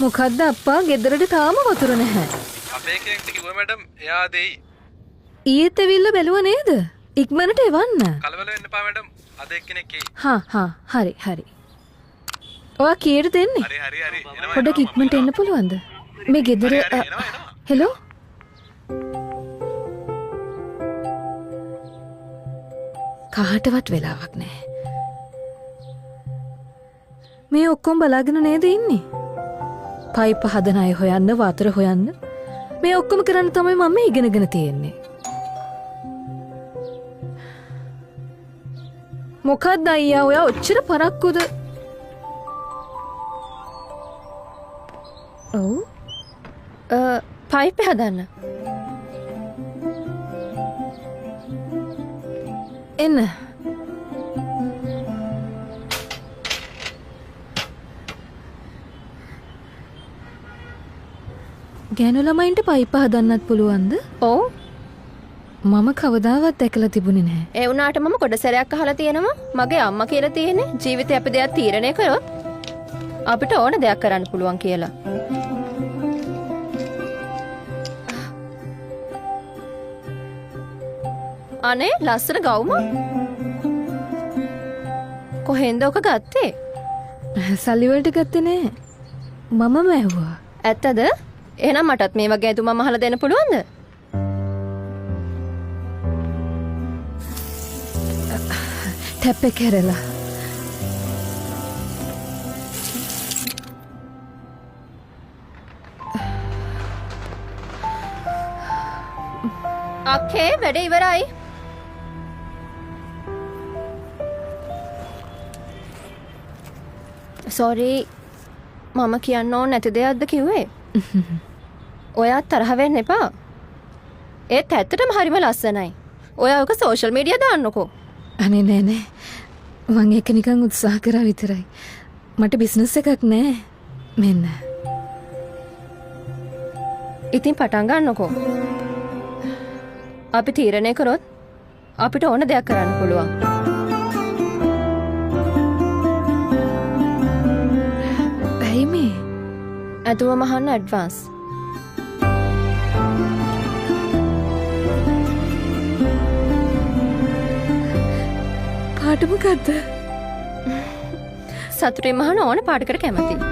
මොකද්ද අප්පා ගෙදරට තාම වතුර නැහැ. අපේ කෙනෙක්ට කිව්වා මැඩම් එයා දෙයි. ඊයේත් ඇවිල්ලා බැලුවා නේද? ඉක්මනට එවන්න. කලබල වෙන්න එපා මැඩම්. අද එක්කෙනෙක් එයි. හා හා හරි හරි. ඔයා කීයට දෙන්නේ? හරි හරි හරි. එනවා. පොඩ්ඩක් ඉක්මනට එන්න පුළුවන්ද? මේ ගෙදර හරි හරි එනවා එනවා. හෙලෝ කාටවත් වෙලාවක් නැහැ. මේ ඔක්කොම බලාගෙන නේද ඉන්නේ? පයිප් හදන අය හොයන්න, වතුර හොයන්න. මේ ඔක්කොම කරන්න තමයි මම ඉගෙනගෙන තියෙන්නේ. මොකද්ද අයියා ඔයා ඔච්චර පරක්කුද? ඔව්. පයිප් හදන්න. එන්න. ගෑනු ළමයින්ට පයිප් හදන්නත් පුළුවන්ද? ඔව්. මම කවදාවත් දැකලා තිබුණේ නැහැ. ඒ වුණාට මම ගොඩ සැරයක් අහලා තියෙනවා. මගේ අම්මා කියලා තියෙන්නේ ජීවිතේ අපි දෙයක් තීරණය කරොත් අපිට ඕන දෙයක් කරන්න පුළුවන් කියලා. අනේ ලස්සන ගවුම. කොහෙන්ද ඔක ගත්තේ? සල්ලි වලට ගත්තේ නෑ. මමම ඇහුවා. ඇත්තද? එහෙනම් මටත් මේ වගේ ඇඳුමක් අහලා දෙන්න පුළුවන්ද? ටැප් එක හැරලා. අක්කේ වැඩ ඉවරයි. සෝරි මම කියන්න ඕන නැති දෙයක්ද කිව්වේ? ඔයාත් තරහ වෙන්න එපා. ඒත් ඇත්තටම හරිම ලස්සනයි. ඔයා ඔක සෝෂල් මීඩියා දාන්නකෝ. අනේ නෑ නෑ. මං ඒක නිකන් උත්සාහ කරා විතරයි. මට බිස්නස් එකක් නෑ. මෙන්න. ඉතින් පටන් ගන්නකෝ. අපි තීරණය කරොත් අපිට ඕන දෙයක් කරන්න පුළුවන්. ඇයි මේ? ඇඳුම මහන්න ඇඩ්වාන්ස්. පාට මොකද්ද? සතුටින් මහන ඕන පාටකට කැමති.